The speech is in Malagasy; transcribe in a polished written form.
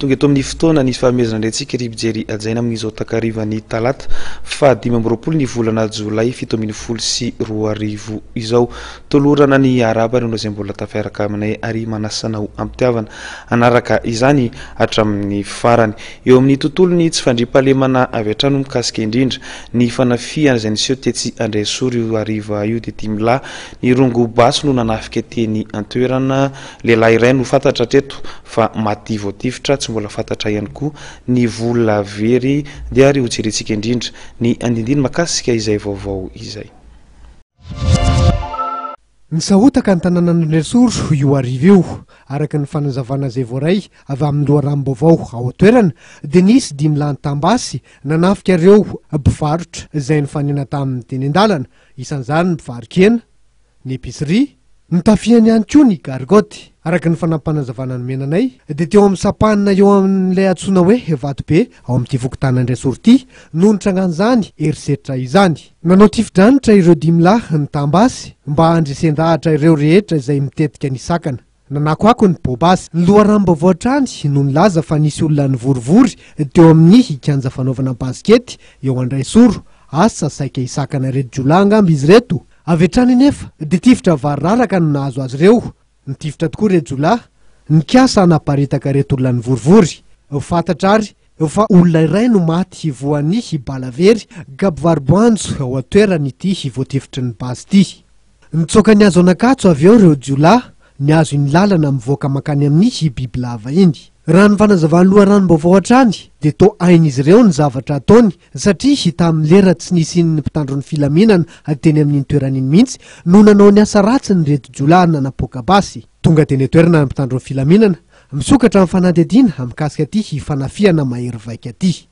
Tonga eto amin'ny fotoana ny fanomezana indray antsika ry mpijery hajaina amin'izao takarivan'ny talata faha 25 ny volana jolay 2017 izao. Tolorana ny arahaba ireo izay mbola tafiaraka aminay ary manasa anao am-pitiavana hanaraka izany hatramin'ny farany. Eo amin'ny tontolon'ny tsy fandriampahalemana avy hatrany mikasika indrindra ny fanafihana izay niseho tetsy Andraisoro io hariva io dia dimy lahy nirongo basy no nanafika teny an-toerana. Lehilahy iray no fantatra hatreto fa maty voatifitra, tsy mbola fantatra ihany koa ny vola very dia ary hojerentsika indrindra ny andindiny mahakasika izay vaovao izay. Nisahotaka ny tanànan'Andraisoro io hariva io. Araka ny fanazavana izay voaray avy amin'ny loharanom-baovao ao an-toerana dia nisy dimy lahy nitam-basy nanafika ireo mpivarotra izay nifanena taminy teny an-dalana, isan'izany ny mpivaro-kena, ny épicerie, notafihany ihany koa ny gargotte. Araka ny fanampin'panazavana nomena anay dia teo amin'ny sampanina eo amin'ilay antsoina hoe Vatobe ao amin'ity fokontany Andraisoro ity no nitrangan'izany herisetra izany. Nanao tifi-dranitra ireo dimy lahy nitam-basy mba handresen-dahatra ireo rehetra izay mitetika ny sakana. Nanakoako ny poa-basy. Ny loharanom-baovao hatrany no nilaza fa nisy olona nivorivory teo amin'ny kianja fanaovana basikety eo Andraisoro. Asa saika hisakana ireto jiolahy angamba izy ireto? Avy hatrany anefa dia tifitra variraraka no nahazo azy ireo. Nitifitra tokoa ireto jiolahy nikasa hanaparitaka ireto olona nivorivory. Fantatra ary fa olona iray no maty voan'ny bala very ka mpivaro-boanjo ao an-toerana ity voatifitry ny basy ity. Nitsoaka nihazo an'Ankatso avy eo ireo jiolahy nihazo iny lalana mivoaka mankany amin'ny bibilava iny. Raha ny fanazavan'ny loharanom-baovao hatrany dia toa hain'izy ireo ny zavatra ataony satria tamin'ny lera tsy nisian'ny mpitandro ny filaminana teny amin'iny toerana iny mihitsy no nanao ny asa ratsiny ireto jiolahy nanapoaka basy. Tonga teny an-toerana ny mpitandro ny filaminana, misokatra ny fanadihadiana mikasika ity fanafihana mahery vaika ity.